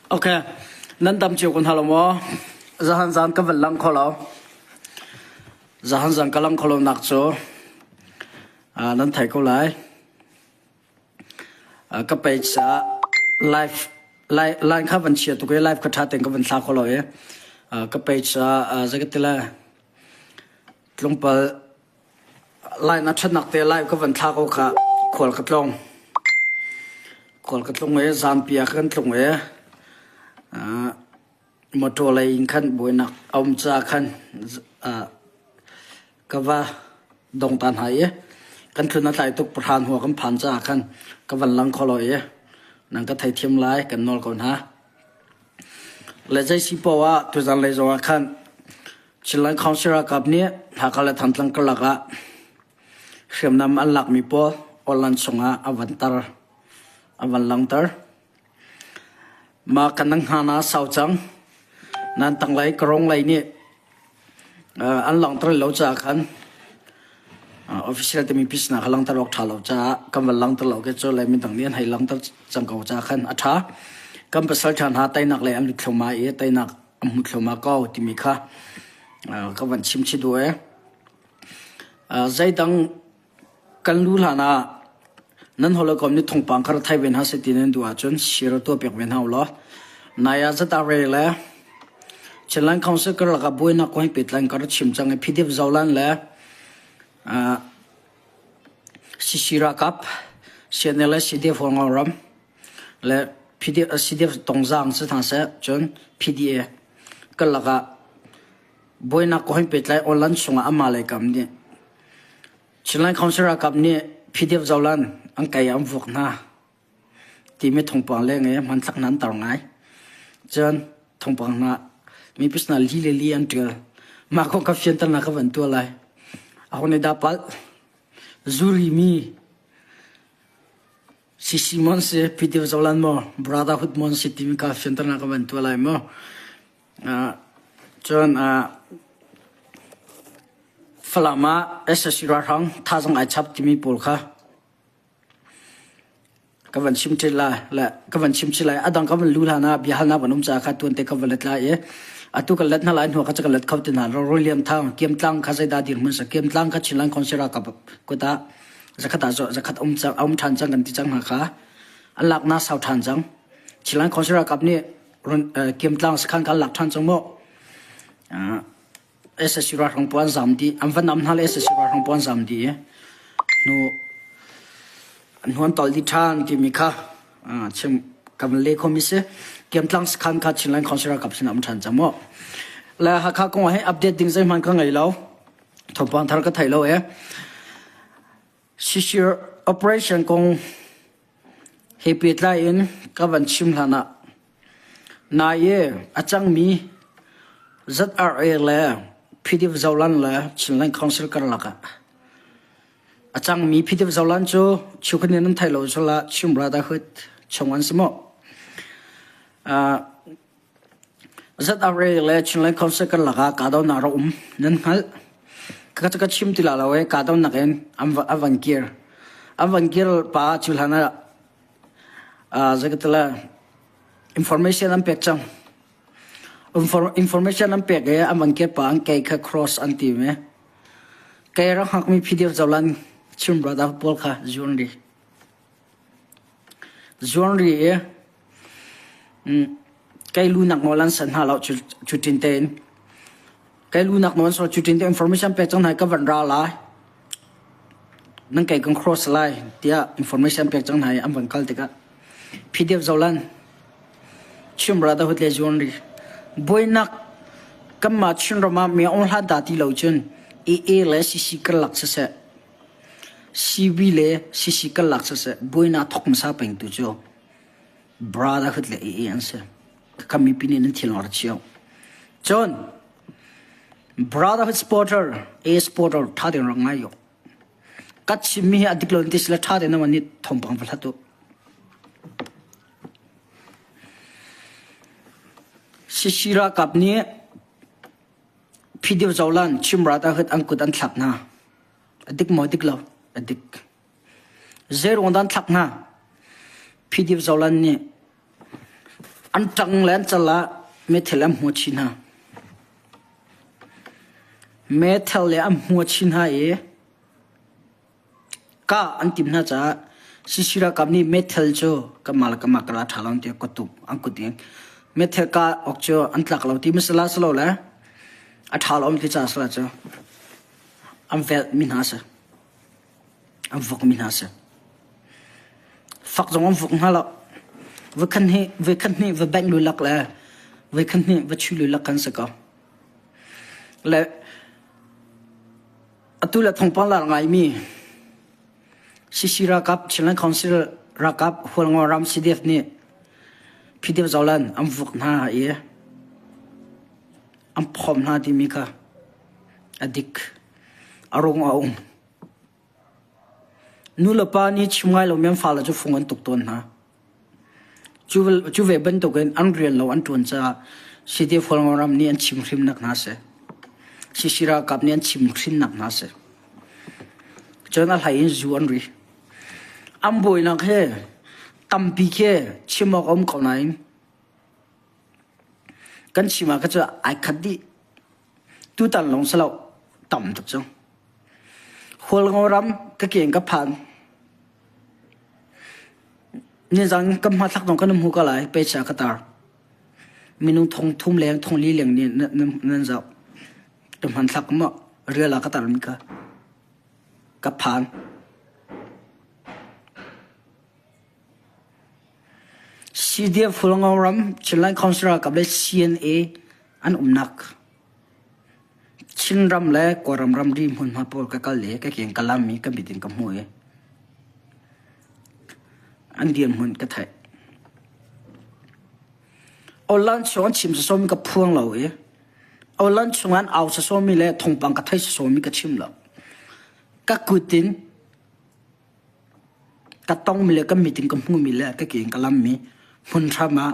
Okay. Nan dam cio ko hna lo maw? Zahan zan ka van lang kho lo. Zahan zan ka lang kho lo nak cu uh, nan thei ko lai. Uh, ka page ah live line kha van chia tuk i live ka tha ten ka van thla kho lo i uh, ka page ah uh, zakatila tlungpal Line a ṭhatnak te live ka van thla ko kha khual ka tlong. Khual ka tlung i zaanpi ah kan tlung i uh, motor lei in khan buainak a um caah khan uh, ka va dong ta hna i kan tlun a tlai tuk pahra hnu ah kan phan caah khan ka van lang kho lo i nan ka theithiam lai kan nawl ko hna. Le zei si poah ah tuzan lei zong ah khan Chinland Council ralkap nih Hakha le Thantlang karlak ah hriamnam an lakmi pawl online chungah a van tar a van langhter. Mah kan hna na sau cang. Nan tanglei karong lei nih an langhter lo caah khan official timi pisna kha langhter awk ṭha lo caah kan van langhter lo ke cu le midang nih an hei langhter cang ko caah khan a ṭha. Kan pasal ṭha hna teinak lei an lut thluahmah i teinak a hmu thluahmah ko timi kha ka van chim chih duh ee. Zeidang kan lu hlan ah nan hawikom nih thawngpang kha ra thei ve hna seh ti nan duh ahcun share tuah piak ve hna ulaw. Nai ah ZRA le Chinland Council karlak ah buainak kong hi pehtlai in ka rak chim cang i PDF Zoland le CC ralkap CNL le CDF Hualngoram le CDF Tongzaang si hna seh cun PDA karlak ah buainak kong he pehtlai online chungah amah lei kam nih Chinland Council ralkap nih PDF Zoland an kei an vuak hna timi thawngpang leng i hmanthlak hna an tar ngai. Cun thawngpang hna mipi sinah li le li an ṭial. Mah kong ka fianternak ka van tuah lai. Aho nih dah palh? Zuri mi CC mon si PDF Zoland maw Brotherhood mon si timi ka fianternak ka van tuah lai maw? Uh, cun uh, Falam ah SSC ralhrang thazang ai chap timi pawl kha ka van chim ṭi lai le ka van chim chih lai a dang ka van lu hlan ah biahalnak van um caah kha tuan te ka van let lai i atu ka let hna lai hnu kha ka let kho ti hna lo William Thang Kiamtlang kha zeidah dirhmun sa Kiamtlang kha Chinland Council ah ka kut ah zakhat ah zakhat um cang um ṭhan cang kan ti cang hna kha an laknak sau ṭhan cang Chinland Council ralkap nih Kiamtlang sakhan kan lak ṭhan cang maw SSC ralhrang pawl an zam dih. An va nam hna le SSC ralhrang pawl an zam dih i hnu hnu an tol dih ṭhan timi kha chim kan van leh khomi si. Kiamtlang sakhan kha Chinland Council ralkap sinah um ṭhan cang mu. Le Hakha kong ah hi update ding zeihmanh ka ngei lo. Thawngpang thar ka thei lo e. Sisir operation kong he pehtlai in ka van chim hlan ah Nai i a cangmi ZRA le PDF Zoland le Chinland Council karlak ah a cangmi PDF Zoland cu cheukhat nih nan theih lo sual ah Chin Brotherhood chung an si maw? Uh, ZRA le Chinland Council karlak ah kahdohnak rak um nan hngalh. Ka ka chim ti la lo e kahdohnak in an an van kir. An van kir pa cu hlan ah Zeikatila information an pek cang. Information an pek i an van kir pa an kei kha cross an ti me. Kei rak hngakmi PDF zolan Chin brother pawl kha zuan ri. Zuan ri i kei lu nak nawl an san hna lo cu tin tein. Kei lu nak nawl so cu tin te information pek cang hna ka van ra lai. Nan kei kan cross lai tiah information pek cang hna i an van kal tikah PDF Zolan Chin Brotherhood le zuan ri buainak kanmah Chinram ah mi aung hla dah ti lo cun AA le CC karlak siseh CB le CC karlak siseh buainak thok hmasa pengtu cu Brotherhood le AA an si. Ka mipi nih nan thil ra cio. Cun Brotherhood supporter, A supporter tha tein rak ngai yo. Ka chimmi hi a dik lo ti sila tha tein naman nih thawngpang va hlat u. Sisi ralkap nih PDF Zolan Chim Brotherhood an kut an thlak hna. A dik maw dik lo? A dik. Zei ruang dah an thlak hna? PDF Zolan nih. An ṭang le an cal ah meithal an hmuat chin hna. Meithal le an hmuat chin hna i kah an timh hna caah CC ralkap nih meithal cu kanmah le kanmah ka la ṭha lo tiah kut an kut in meithal kah awk cu an tlak lo ti masala si lo le a ṭha lo ti caah sala cu an velh mi hna a si. An vok mi hna a si. Fak zong an vok hna lo. Voikhat hnih, voikhat hnih va bengh lulak le voikhat hnih va chuih lulak kan si ko. Le atu le thawngpang lar ngaimi CC ralkap Chinland Council ralkap Hualngo ram CDF nih PDF Zolan an vuk hna i an phawm hna timi kha a dik a rung a um. Nu le pa nih chim ngai lomi an fale cu fung an tuk tawn hna. Cu ve bantukin an rian lo an ṭuan caah CDF Hualngoram nih an chimhrimnak hna a si. CC ralkap nih an chimhrinnak hna a si. Cun a hlei in zu an ri. An buainak hi tampi khi chim awk a um ko nain kan chim ah kha cu ai khat dih. Tutan lawng si lo, tam tuk cu. Hualngo ram ka ke in ka phan. Nizan kan hmathlak zong kan hmu ko lai, page ah ka tar. Minung thong thum leng, thong li leng nih nan zoh. Ka hmanthlak maw rial ah ka tar mi kha. Ka phan. CDF Hualngo ram Chinland Council ralkap le CNA an umnak Chinram le Kawlram ramri hmunhma pawl ka kal i ka keng ka lam i ka mit in ka hmuh i an dirhmun ka theih. Online chung an chim sawsawmi ka phuang lo i online chung an au sawsawmi le thawngpang ka theih sawsawmi ka chim lo. Ka kut in ka tongmi le ka mit in ka hmuhmi le ka ke in ka lammi hmunhram ah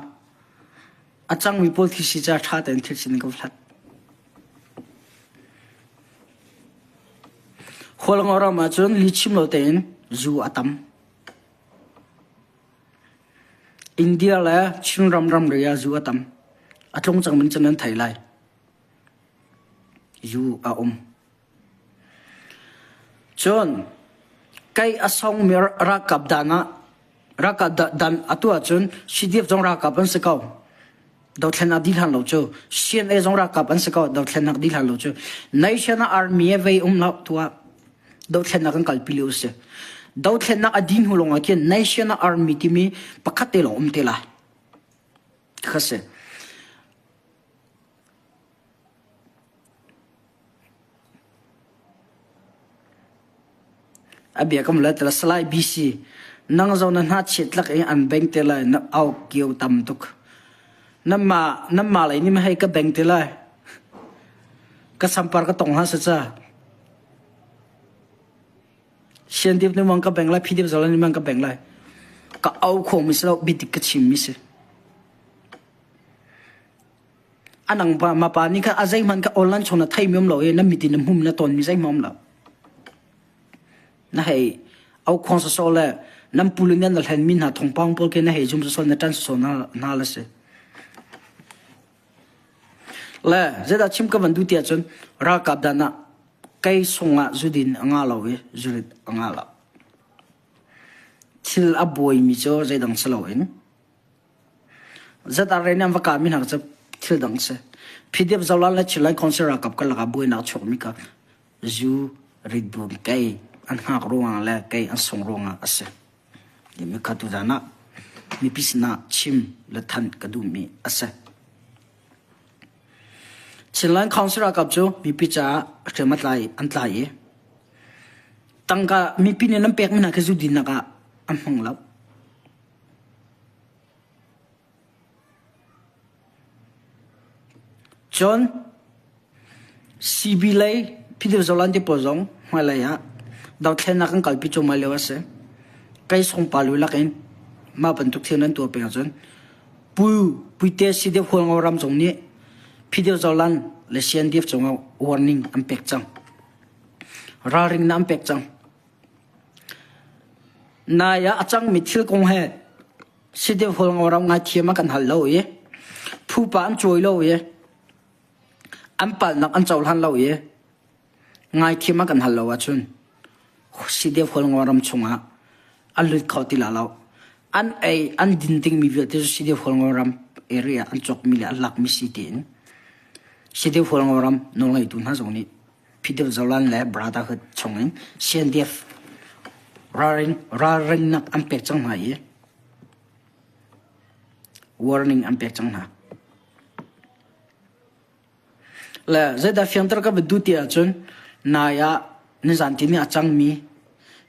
A cangmi pawl thil si ca ṭha tein thil sining ka va hlat. Hualngo ram ahcun lihchim lo tein zu a tam. India le Chinram ramri ah zu a tam. A tlung cang man cun nan thei lai. Zu a um. Cun kei a songmi ralkap dan ah ralkap dan atu ahcun CDF zong ralkap an si ko. Dothlennak dih hlan lo cu CNA zong ralkap an si ko. Dothlennak dih hlan lo cu National Army vei um lo tuah dothlennak kan kalpi lio si. Dothlennak a dih hnu lawng ah khin National Army timi pakhat te lawng um te lai. Kha si. A biakam le tala Salai BC nang zo na hna chiat lak in an beng te lai na au kio tam tuk. Na ma na ma lei ni ma hei ka beng te lai. Ka sampar ka tong ha sa cha. Sian dip ni mang ka beng lai phi dip zala ni mang ka beng lai. Ka au kho mi si lo bidik ka chim mi si. Anang pa ma pa nih khan a zeihmanh kha online chung na theimi um lo i na mit in na hmum na tawnmi zeihmanh um lo. Na hei au khuang sawsawh le nan pu le nan hlenmi hna thawngpang pawl khi na hei zum sawsawh na ṭan sawsawh hna, hna la si. Le zeidah chim ka van duh tiah cun ralkap dan ah kei sungah zudin a nga lo i zurit a nga lo. Thil a buaimi cu zeidang si loin ZRA nih an va kahmi hna cu thil dang a si. PDF Zolan le Chinland Council ralkap karlak ah buainak a chuakmi kha zu ritbum kei an hngak ruangah le kei an sung ruangah a si. Timi kha tuzan ah mipi sinah chim le thanh ka duhmi a si. Chinland Council ralkap cu mipi caah hriam a tlai an tlai i tangka mipi nih nan pekmi hna khi zu dinnak ah an hmang lo. Cun CB lei Philip Zolan te pawl zong hmailei ah dothlennak an kalpi cuahmah lio a si. Kei sungpa lu lakin mah bantuk thil nan tuah peng ahcun Pu Puite CDF Hualngo ram zong nih Philip Zolan le CNDF cungah warning an pek cang. Ralring na an pek cang. Nai ah a cangmi thil kong he. Sidep Hualngoram ngaithiam a kan hal lo i phupa an cawi lo i an palhnak an cohlan lo i ngaithiam a kan hal lo ahcun Sidep Hualngoram chungah an lut kho ti la lo. An ei an din dingmi vialte cu Sidep Hualngoram area an cawkmi le an lakmi si tiin Sidep Hualngoram nawlngeitu hna zong nih Phidip Zolan le Brotherhood chungin CNDF ralring ralrinnak an pek cang hna i warning an pek cang hna. Le zeidah fiangter ka va duh ti ahcun nai ah nizan tini a cangmi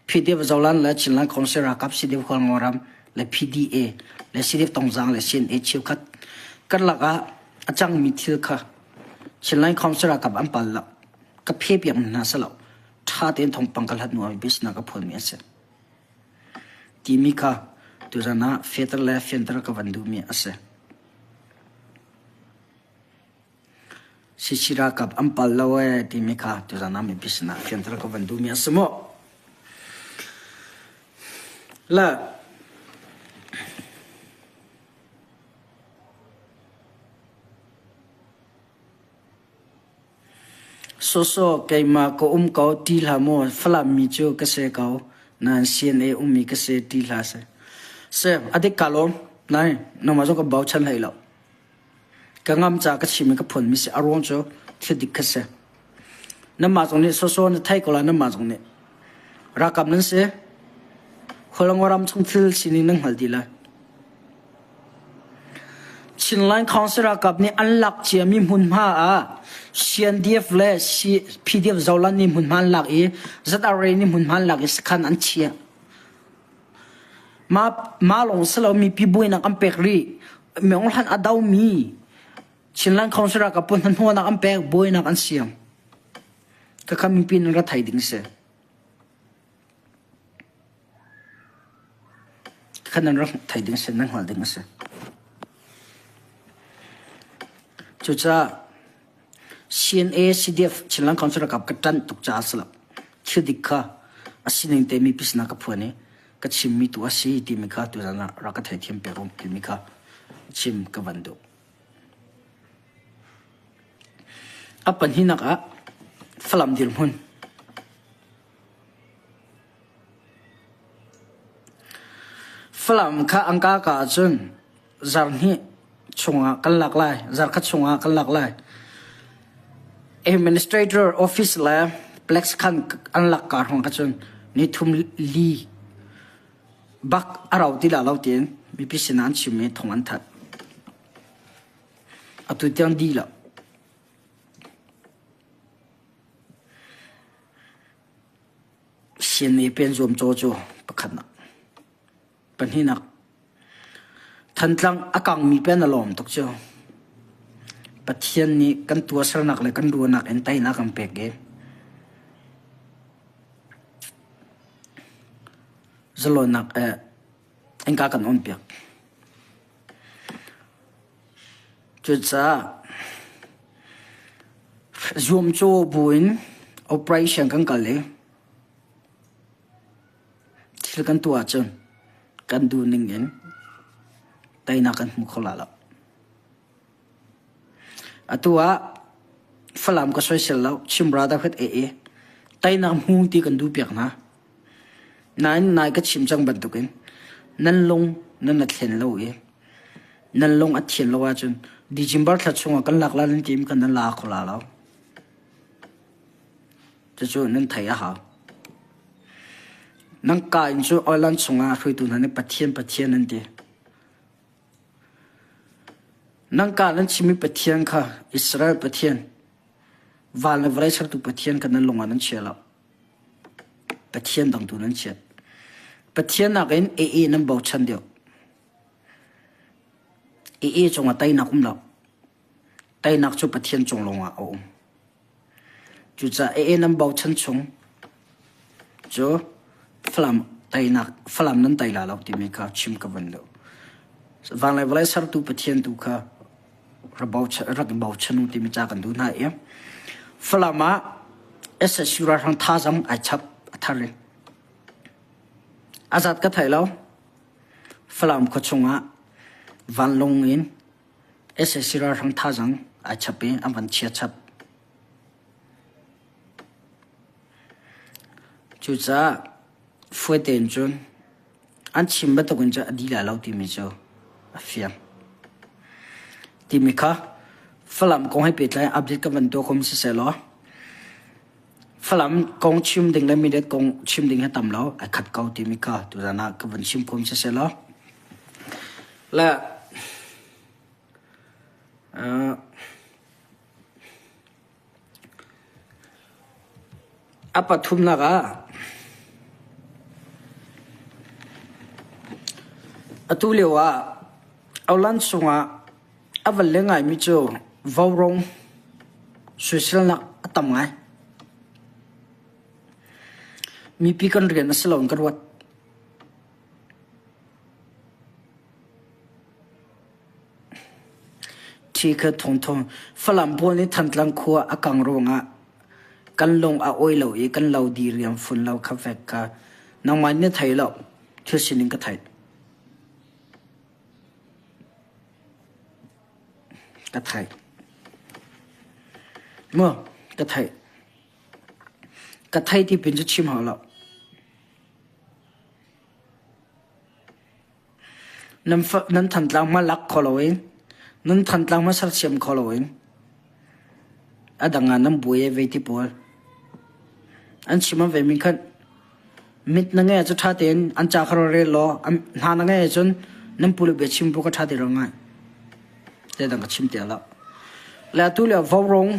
PDF Zolan le Chinland Council ralkap CDF Hualngoram le PDA le CDF Tongzang le CNA cheukhat karlak ah a cangmi thil kha Chinland Council ralkap an pal lo. Ka phe piak hna selo. Ṭha tein thawngpang ka hlat hnu ah business ka phuanmi a si. Timi kha tuzan ah fehter le fianter ka van duhmi a si. CC ralkap an pal lo ee timi kha tuzan ah mipi sinah fianter ka van duhmi a si mu. Le Sawsawh keimah ka um ko ti hlah maw Falam mi cu ka si ko nain CNA ummi ka si ti hlah seh. Seh a dik ka lawm nain nangmah zong ka bochan hlei lo. Ka ngam ca ka chim i ka phuanmi si a ruang cu thil dik kha si. Nanmah zong nih sawsawh na thei ko lai nanmah zong nih. Ralkap nan si. Khualango ram chung thil sining nan hngal dih lai. Chinland Council ralkap nih an lak ciami hmunhma ah CNDF le PDF Zoland nih hmunhma an lak i ZRA nih hmunhma an lak i sakhan an chiah. Mah, mah lawng si lo mipi buainak an pek rih. Myong Hlan a domi Chinland Council ralkap pawl hnahnawhnak an pek, buainak an siam. Khakha mipi nan ra thei ding si. Kha nan rak thei ding a si, nan hngalh ding a si. Cucaah CNA, CDF, Chinland Council ralkap ka ṭanh tuk caah a si lo. Thil dik kha a sining te mipi sinah ka phuan i ka chimmi tu a si timi kha tuzan ah rak ka theithiam piak u timi kha chim ka van duh. A pahnihnak ah Falam dirhmun. Falam kha an ka ka ahcun zarhhnih chungah kan lak lai, zarhkhat chungah kan lak lai. Administrator office le plex khan an lak ka hrawng kha cun ni thum li bak a rau ti la lo tiin mipi sinah an chim i thong an that. Atu tiang di lo. CNA pen zuamcaw cu pakhatnak. Pahnihnak. Thantlang a kangmi pen a lawm tuk cu. Pathian nih kan tuahsernak le kan ruahnak in teinak kan pek i zalawnnak eh innka kan on piak. Cucaah zuamcaw buin operation kan kal i thil kan tuah ahcun kan duh ning in teinak kan hmu kho lai lo. Atu ah Falam ka soisel lo, Chin Brotherhood AA teinak hmu ti kan duh piak hna. Nain nai ka chim cang bantukin nan lung nan a thlen lo i nan lung a thian lo ahcun December thla chungah kan lak lai nan ti kan nan la kho la lo. Cucu nan thei a hau. Nan ka in cu oilan chungah hruaitu hna nih Pathian Pathian nan ti. Nan ka nan chimmi Pathian kha Israel Pathian, van le vawlei sertu Pathian kha nan lung ah nan chia lo. Pathian dang tu nan chiat. Pathian nakin AA nan bochan deuh. AA cungah teinak um lo. Teinak cu Pathian cung lawngah a um. Cucaah AA nan bochan chung cu Falam teinak Falam nan tei la lo timi kha chim ka van duh. Van le vawlei sertu Pathian tu kha rak i bochan u timi ca kan duh hna i Falam ah SSU ralhrang thazaang ai chap a thar in. A zat ka thei lo. Falam khua chungah vanlawng in sac ralhrang thazaang ai chap i an van chia chap. Cucaah fawi tein cun an chim bantukin cun a dih lai lo timi cu a fiang. Timi kha Falam kong he pehtlai update ka van tuah khom siseh law Falam kong chim ding le Mindat kong chim ding hi tam lo, ai khat ko timi kha tuzan ah ka van chim khom siseh law. Le uh, a pathumnak ah atu lio ah Aulan chungah a van le ngaimi cu vaurawng soiselnak a tam ngai. Mipi kan rian a si lo in ka ruat. Thi kha thawngthawng Falam pawl nih Thantlang khua a kang ruangah kan lung a awi lo i kan lo diriam fun lo kha fek kha nangmah nih na thei lo thil sining ka theih. Ka theih. Maw ka theih. Ka thei ti pin cu chim hau lo. Nan nan Thantlang hma lak kho loin nan Thantlang hma sersiam kho loin a dang ah nan buai vei ti pawl an chim an vei min khan mit na ngei cu ṭha tein an ca kha rel law hna na ngei ahcun nan pu le bia chim bu ka ṭha te lo ngai te dang ka chim te lo le atu le vaurawng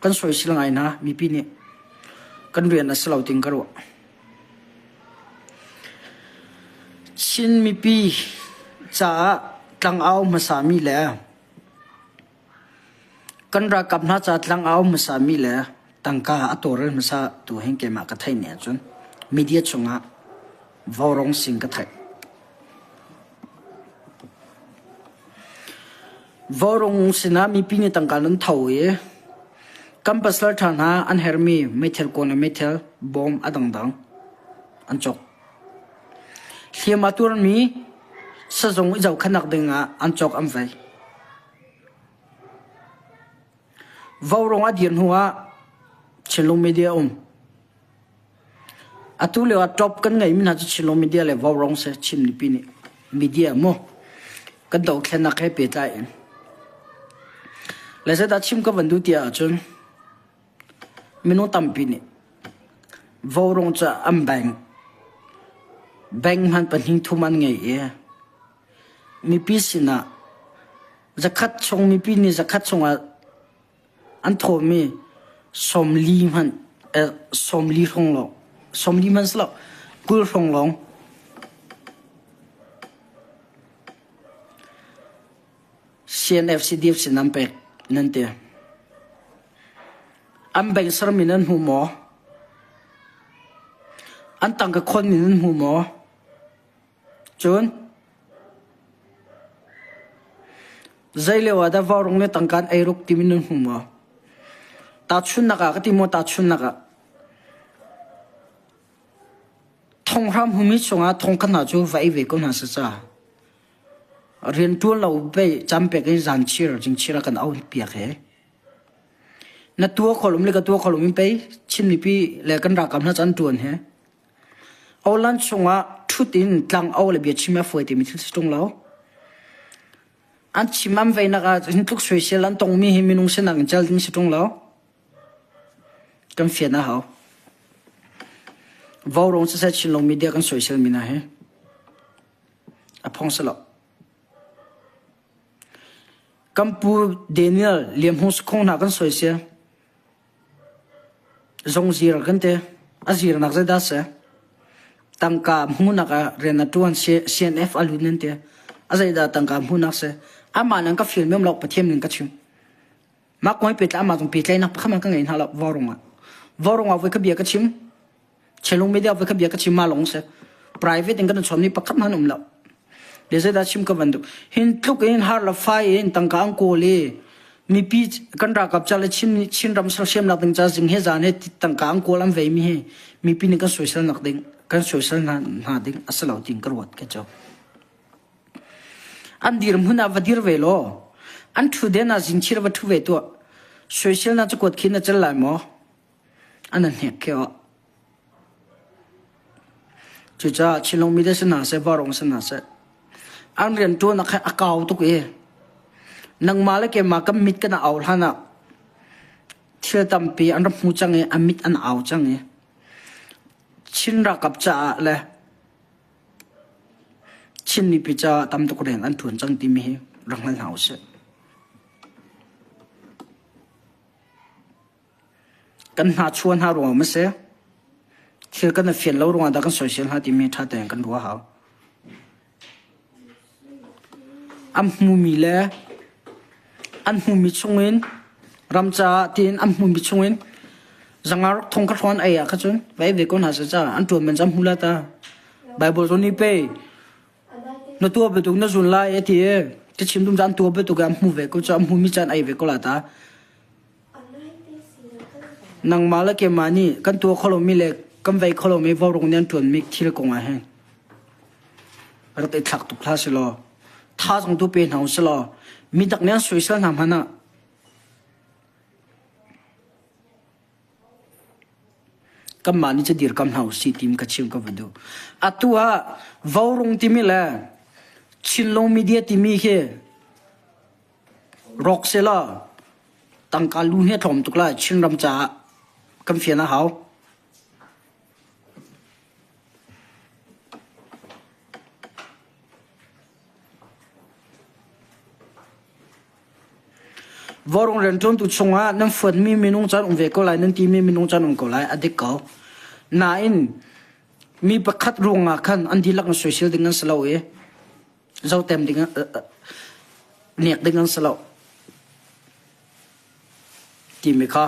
kan soisel ngai hna mipi nih kan rian a si lo ting ka ruah. Chin mipi caah tlangau hmasami le kan ralkap hna ca tlangau hmasami le tangka a tawlrel hmasa tu hin keimah ka theih ni ahcun media chungah vaurawng sing ka theih. Vaurawng sinah mipi nih tangka nan tho i kan pasal ṭha hna an herhmi meithal kawn le meithal bawm a dangdang an cawk. Hliam a tuarmi sazung i zohkhenhnak dingah an cawk an vei. Vaurawng a dir hnuah Chinlung Media um. Atu lio ah top kan ngeimi hna cu Chinlung Media le Vaurawng si Chin mipi nih media mu kan dothlennak he pehtlai in. Le zeidah chim ka van duh tiah ahcun minung tampi nih Vaurawng cu an bank bank hman pahnih thum an ngei i mipi sinah zakhat chung mipi nih zakhat chungah An thawmi 40 hmanh 40 hrawng lawng 40 hmanh si lo 20 hrawng lawng CNF CDF sin an pek nan ti. An bank sermi nan hmu maw? An tangka khonmi nan hmu maw? Cun zei lio ah dah vaurawng le tangka an eiruk timi nan hmu maw? Tahchunhnak ah ka ti maw tahchunhnak ah thonghram hmumi chungah thongkhat hna cu va ei ve ko hna seh ca. Rianṭuan lo pei cam pek i zan chir jingchir a kan auh piak he. Na tua kholum le ka tua kholum in pei Chin mipi le kan ralkap hna cu an ṭuan he. Awlan chungah ṭhut in tlang-o le biachim a fawi timi thil si ṭung lo. An chim an veinak ah hin tluk soisel an tongmi hi minung sinak in cel ding si ṭung lo. Kan fian a hau. Vaurawng siseh Chinlung media kan soisel mi hna hi a phong si lo. Kan pu Daniel Liam Hung Sakhong hna kan soisel. Zungzir kan ti. A zirnak zeidah a si? Tangka hmuhnak ah rian a ṭuan. CNF a lut nan ti. A zeidah tangka hmuhnak si? Amah nan ka fial mi um lo Pathian min ka chim. Mah kong hi pehtlai amah zong pehtlaihnak pakhat hmanh ka ngei hna lo vaurawng ah. Vaurawng ah voi kha bia ka chim. Chelung media voi kha bia ka chim ma lawng si. Private in kan chom ni pakhat hmanh um lo. Le zeidah chim ka van duh. Hin tluk in har le fai in tangka an kawl i mipi kan ralkap ca le Chin Chinram sersiamnak ding ca zing he zan he tangka an kawl an vei mi hi mipi nih kan soisel nak ding kan soisel hna, hna ding a si lo tiin ka ruat ke cu. An dirhmun ah va dir ve law, an ṭhutden ah zingchir va ṭhu ve tuah. Soisel na cakuat khi na cel lai maw? An hnek khi awh. Cucaah Chinlung media si hna seh, Vaurawng si hna seh, an rianṭuannak hi a kau tuk i nangmah le keimah kan mit kan au hlan ah thil tampi an rak hmu cang i an mit an au cang i Chin ralkap caah le Chin mipi caah tam tuk rian an ṭuan cang timi hi rak hngal hna usih. Kan hna chuah hna ruangah maw si? Thil kan i fian lo ruangah dah kan soisel hna timi ṭha tein kan ruah hau. An hmumi le an hmumi chungin ram caah tiin an hmumi chungin zanga rak thong ka hrawn ei ah kha cun va ei ve ko hna seh ca an ṭuan man cu an hmu la ta. Bible zong nih pei na tuah bantuk na zun lai a ti i ka chim dum cu an tuah bantuk an hmu ve ko cu an hmumi caan ei ve ko la ta. Nangmah le keimah nih kan tuah kho lomi le kan vei kho lomi vaurawng nih an ṭuanmi thil kong ah hin rak i thlak tuk hlah selaw thazaang tu pe hna u selaw midang nih an soisel hna hmanh ah kanmah nih cu dirkam hna u sih tim ka chim ka va duh. Atu ah Vaurawng timi le Chinlung media timi khi Rawk selaw tangka lu hi a tlawm tuk lai Chinram caah kan fian a hau. Vaurawng rianṭuantu chungah nan fuatmi minung caan um ve ko lai, nan timi minung caan um ko lai, a dik ko. Nain mi pakhat ruangah khan an dihlak in soisel ding an si lo i zotem ding nek ding an si lo timi kha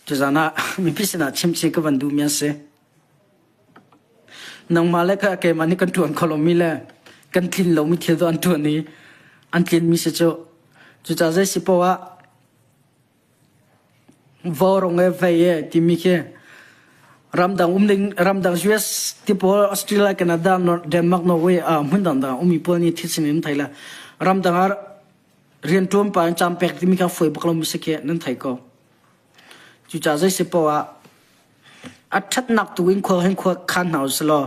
tuzan ah mipi sinah chimchi ka van duhmi an si. Nangmah le kha keimah nih kan ṭuan kho lomi le kan tlin lomi thil tu an ṭuan i an tlinmi si cu. Cucaah zei si poah ah Vaurawng e vei e timi khi ramdang um ding ramdang US ti pawl Australia Canada Denmark Norway ah hmun dangdang ummi pawl nih thil sin in thei la ramdang ah rianṭuan pa in caan pek timi kha fawi bak lo mi si khi nan thei ko. Cucaah zei si poah ah A ṭhatnak tu in khua hin khua khan hna usih law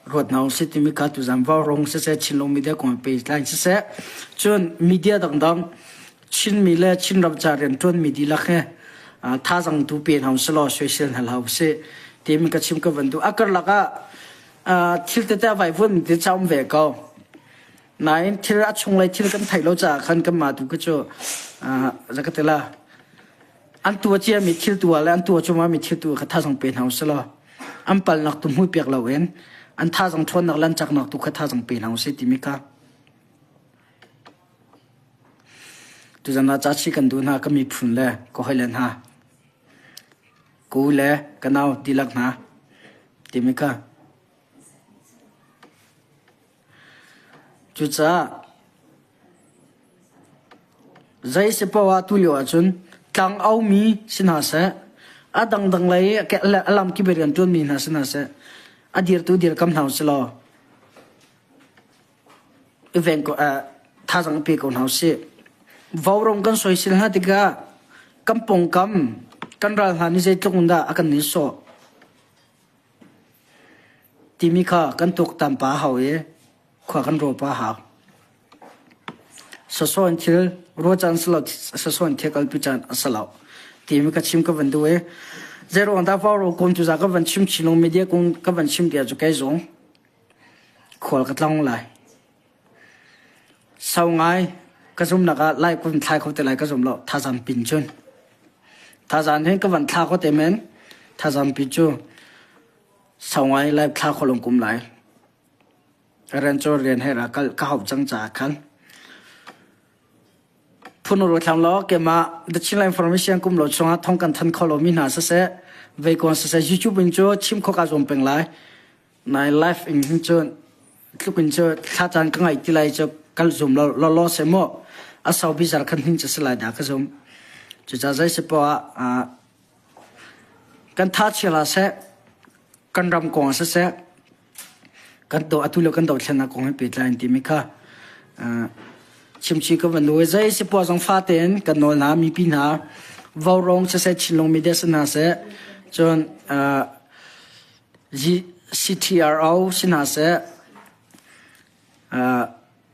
ruat hna usih timi kha tuzan Vaurawng siseh Chinlung media kong pehtlai siseh cun media dangdang Chinmi le Chinram ca rianṭuanmi dihlak he thazaang tu pe hna usih law soisel hna hlah usih timi ka chim ka van duh. A karlak ah thil tete a vaivuanmi te ca um ve ko. Nain thil a chunglei thil kan theih lo caah khan kanmah tu khi cu zakatela An tuah ciami thil tu ah le an tuah cuahmahmi thil tu kha thazang pe hna usih law an palnak tu hmuh piak loin an thazang ṭhawnnak le an caknak tu kha thazang pe hna usih timi kha tuzan ah cachi kan duh hna ka miphun le ka hawile hna ka u le ka nau dihlak hna timi kha cucaah Zei si paoh ah tulio ahcun tlang aumi si hna seh, a dangdang lei a lamkip i rianṭuanmi hna si hna seh, a dirtu dirkam hna usih law i veng ko, thazaang pe ko hna usih. Vaurawng kan soisel hna tikah kan pawngkam kan ral hna nih zeitluk in dah a kan nihsawh timi kha kan tuaktan pah a hau i khua kan rawl pah a hau. Sasawn thil ruacan si lo sasawn thil kalpi caan a si lo timi ka chim ka van duh i zeiruang dah vaurawng kong cu za ka van chim chin media kong ka van chim tiah cu kei zong khual ka tlong lai. Sau ngai ka zumnak ah lai kun thlai kho te lai ka zum lo thazang pin cun thazang hin ka van thla kho te men thazang pin cu sau ngai lai thla kho long kum lai. Rian cu rian he ra kal ka hauh cang caah khan phun ru thlang law keimah The Chinland Information kum lo chungah thong kan than kho lomi hna siseh veikawn siseh YouTube in cu chim kho ka zuam peng lai nai live in hin cun tluk in cu thla caan ka ngaih ti lai cu kal zum lo lo lo se mu a sau bizar khan hin cu si lai dah ka zum cucaah zei si poah ah kan tha chia la seh kan ram kong siseh. Kan do atu le kan dothlennak kong he pehtlai in timi kha chimchi ka van duh. Zei si poah zong fa tein kan nawl hna mipi hna Vaurawng siseh Chinlung media si hna seh cun CTRO si hna seh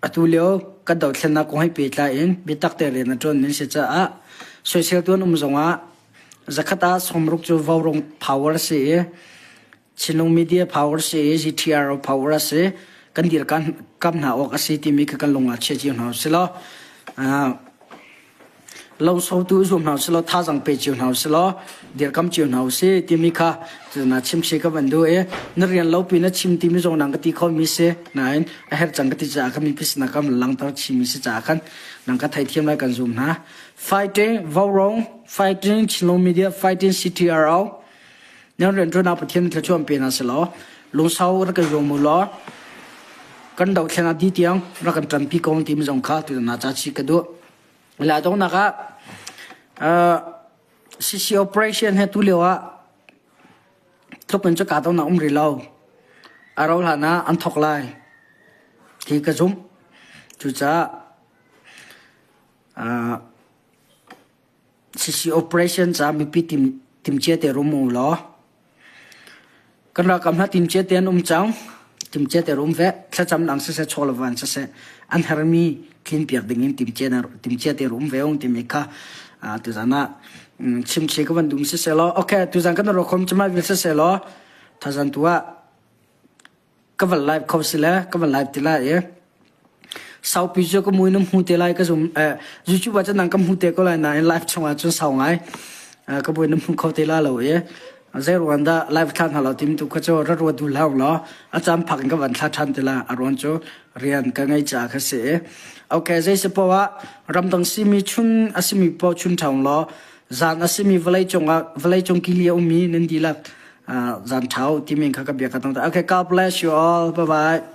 Atu lio kan dothlennak kong he pehtlai in biatak te rian a ṭuanmi an si caah soiseltu an um zongah zakhat ah sawmruk cu Vaurawng power a si i Chinlung media power a si i GTRO power a si. Kan dirkamh hna awk a si timi kha kan lung ah chia cio hna usih law Lo sotu zuam hna usih law thazaang pe cio hna usih law dirkam cio hna usih timi kha na chimsi ka van duh i na rian lo pi na chim timi zong nang ka ti kho mi si nain a herh cang ka ti caah khan mipi sinah kan langter chimi si caah khan nang ka theithiam lai kan zum hna. Fighting Vaurawng, Fighting Chinlung Media, Fighting CTRO nan rian ṭuan ah Pathian thluachuah pe hna selaw lungsau rak kan zuam u law kan dohthlen ah di tiang rak kan ṭanpi ko timi zong kha tutan ah ca chih ka duh. La donghnak ah CC operation he tu lio ah tluk in cu ka donghnak um rih lo. A rau hlan ah an thawk lai ti ka zumh. Cucaah CC operation ca mipi timcia te rum u law kan ralkap hna timcia te an um cang. Timcia te rum ve. Thlacam dang siseh, chaw le van siseh, an hermi tlin piak ding in timcia te rum ve ung timi kha tuzan ah chimchi ka van dum siseh law okay tuzan kan ro khom cuma vil siseh law thazan tu ah ka van live kho si le ka van live ti lai i saupi cu ka mui na hmu te lai ka zum YouTube ah cun nang ka hmu te ko lai nain live chungah cun sau ngai ka bui na hmu kho te la lo i zei ruang dah live thla hna lo tim tu kha cu ra ruat du hlau law a caan phak in ka van thla ṭhan ti la a ruan cu rian ka ngei ca kha si okay zei si poah ramdang simi chun a simi poah chun ṭhang law zan a simi vawlei cungah vawlei cung kili a ummi nan dihlak zan ṭhau timi kha ka bia ka tong. Okay, God bless you all. Bye bye.